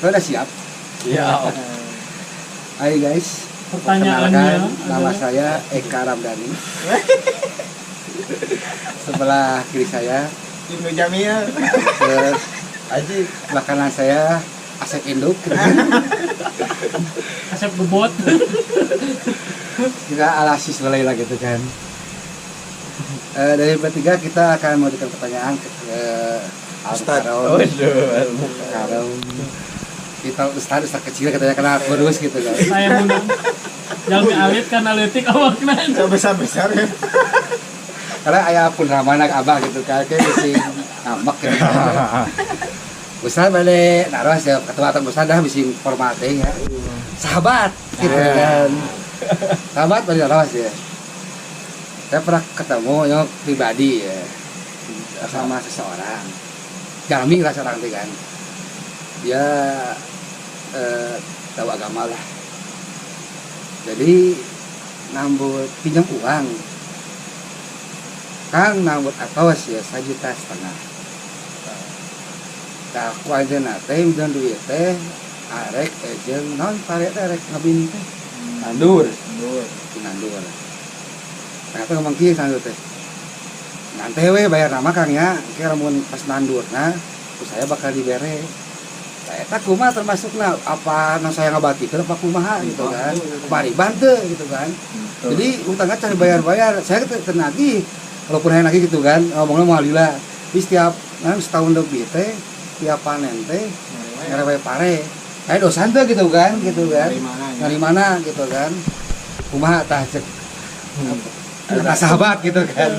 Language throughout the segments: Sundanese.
Kita udah siap. Iya. Hai guys. Pertanyaannya, nama saya Eka Ramdhani. Sebelah kiri saya Ibnu Jamil. Terus Aji. Sebelah kanan saya Asep Induk. Asep Gebot. Kita ala siswa lah gitu kan. Dari bertiga kita akan memberikan pertanyaan ke Ustaz. Al-Mukarram. Kita Ustaz kecil katanya kena kurus gitu kan. Saya munang. Jalmi alit kan alitik awakna. Besar-besar ya. Karena ayah pun ramana abah gitu kan, kayak bisi ngambek gitu. Ustaz balik naros ya ketua atau Ustaz dah bisi formal teh ya. Sahabat gitu kan. Sahabat balik naros ya. Saya pernah ketemu ya pribadi ya sama seseorang. Jalmi lah seorang teh kan. Dia tahu agama lah. Jadi nambut pinjam uang. Kang nambut atos ya 1,5 juta. Nah, aku aja nate minjem duit teh arek jeung naon pare teh arek ngabini teh. Nandur. Nandur. Nah, teh ngomong kieu nandur teh. Nanti we bayar nama Kang ya, engke lamun pas nandurna ku saya bakal dibere. Eta kumaha termasukna apa nu saya ngabatikeun apa kumaha gitu kan. Riba teu gitu kan. Jadi utangnya cari bayar-bayar, saya teu nagih. Walaupun saya nagih gitu kan, ngomongnya mau lila. Jadi setiap nah, setahun lebih teh tiap panen teh ngarewe pare. Saya dosa teu gitu kan, gitu kan. Dari mana gitu kan. Kumaha tah cek. Kata sahabat gitu kan.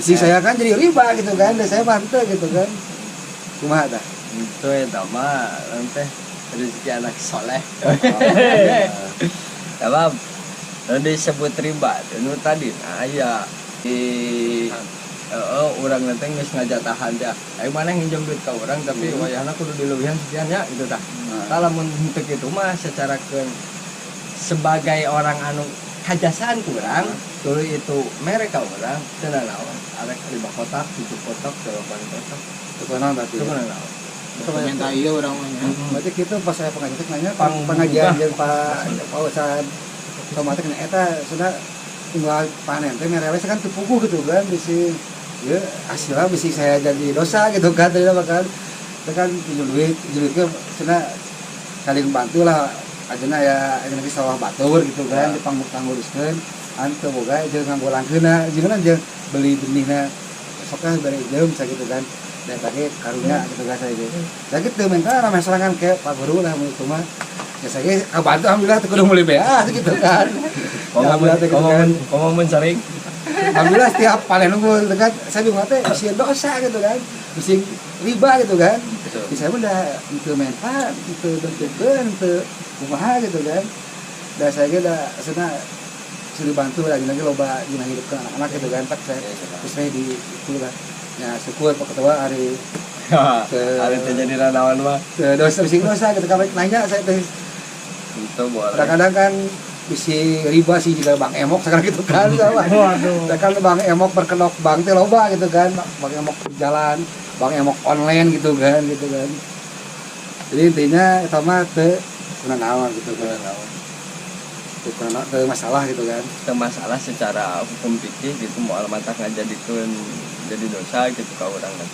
Si saya kan jadi riba gitu kan, dan saya bantu gitu kan. Kumaha tah? Itu eta mah teh rezeki anak soleh. Sebab disebut riba nu tadi nah ya di urang nanti geus ngajatahan teh. Ayo mana nginjem duit ka urang tapi wayahna kudu dileuwihan sekian ya gitu tah. Tah lamun henteu kitu mah secara keun sebagai orang anu kajasaan kurang tuluy itu mere ka urang teu nanaon. Arek 5 kotak, 7 kotak, 8 kotak. Teu naon berarti. Teu naon. Minta iya urang mah nya. Berarti kitu pas saya pengajian nanya pengajian jeung Pak Ustaz otomatis na eta sudah tinggal panen teh mere we kan teu puguh gitu kan bisi ya hasilnya bisi saya jadi dosa gitu kan tadi bahkan itu kan pinjam duit ke cenah saling bantu lah ajena ya ajena di sawah batur gitu kan dipanguruskeun anu boga jeung nganggolangkeunna jeung jeung beli benihna sok lah bari jeung gitu kan dan tadi karunya gitu kan saya gitu. Saya gitu minta ramai serangan ke Pak Guru lah itu mah ya saya kabantu alhamdulillah teu kudu meuli bea gitu kan. Alhamdulillah teh gitu kan. Komo mun sering. Alhamdulillah setiap panen unggul gitu kan saya bingung teh bisi dosa gitu kan. Bisi riba gitu kan. Di saya mah dah teu minta, teu bentukeun, teu kumaha gitu kan. Dan saya ge da cenah sudah dibantu lagi-lagi loba dina hidupkeun anak-anak gitu kan. Tak saya terus saya di itu lah. Ya syukur Pak Ketua hari hari teh jadi ranawan mah. Dosa bisi dosa gitu kan nanya saya teh. Itu boleh. Kadang-kadang kan bisi riba sih juga Bang Emok sekarang gitu kan sama. Waduh. Kan Bang Emok berkedok bank teh loba gitu kan. Bang Emok jalan, Bang Emok online gitu kan gitu kan. Jadi intinya eta mah teu kunaon gitu kan. Teu kunaon teu masalah gitu kan. Teu masalah secara hukum fikih gitu moal matak ngajadikeun jadi dosa gitu ka urang teh.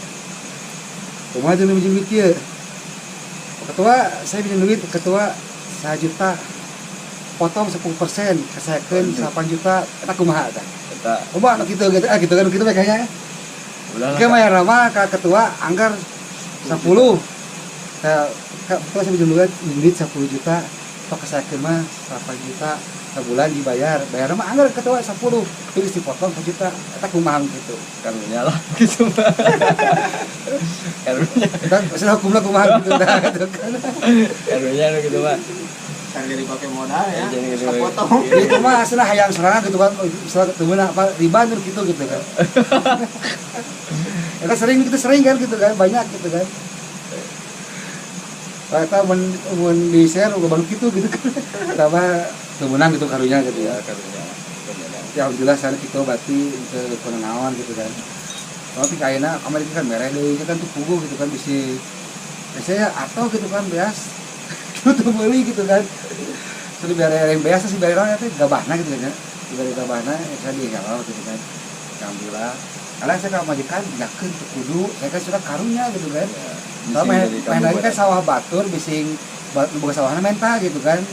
Kumaha jeung minjem duit kieu? Ketua, saya minjem duit ketua 1 juta. Potong 10%, kasakeun 8 juta, eta kumaha tah? Eta. Kumaha nu kitu gitu, ah gitu kan kitu bae kayaknya. Ulah. Ke mayar mah ka ketua anggar 10. Ka ketua saya minjem duit 10 juta, tok kasakeun mah 8 juta sebulan dibayar. Bayar mah anggar ketua 10, terus dipotong 1 juta. Eta kumaha gitu. Karunya lah gitu mah. Karunya. Eta masalah hukumna kumaha gitu dah gitu kan. Karunya nu kitu mah. Kan jadi pakai modal ya. Jadi potong. Itu mah cenah hayang sorangan gitu kan. Misalnya ketemu apa riba nu gitu gitu kan. Eta sering gitu sering kan gitu kan banyak gitu kan. Eta mun di share uga baru gitu gitu kan. Tambah temenang gitu karunya gitu ya. Karunya. Ya alhamdulillah saya kitu berarti teu kunaon gitu kan. Tapi kayaknya kamari kan mereh deui kan tuh puguh gitu kan bisi Ya, saya atau gitu kan beas tuh beli gitu kan. Terus dibere yang beas sih bere naon teh gabahna gitu kan. Dibere gabahna ya saya dihelau gitu kan. Alhamdulillah. Karena saya kalau majikan yakin teu kudu, saya kan sudah karunya gitu kan. Soalnya main, main lagi kan sawah batur bising boga sawahna menta gitu kan.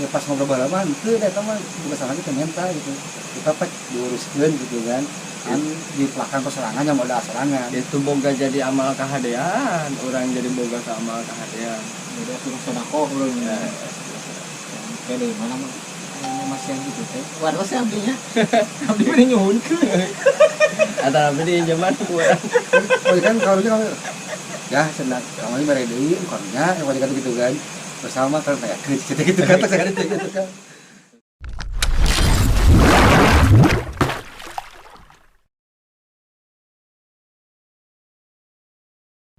Ya pas ngobrol baheula mah henteu da eta mah boga sawahna teu menta gitu. Kita pek diuruskeun gitu kan. Kan di belakang sorangan yang modal sorangan. Itu boga jadi amal kahadean, orang jadi boga ke amal kahadean. Udah suruh sodakoh bro ya. Kayak dari mana mah masih yang gitu teh. Waduh sih abdinya. Abdi mah nyuhunkeun. Atau abdi di zaman kurang. Oh kan karunya kamu ya senang kamu ini mere deui karunya yang majikan gitu kan. Bersama kan kayak gitu gitu kan gitu kan.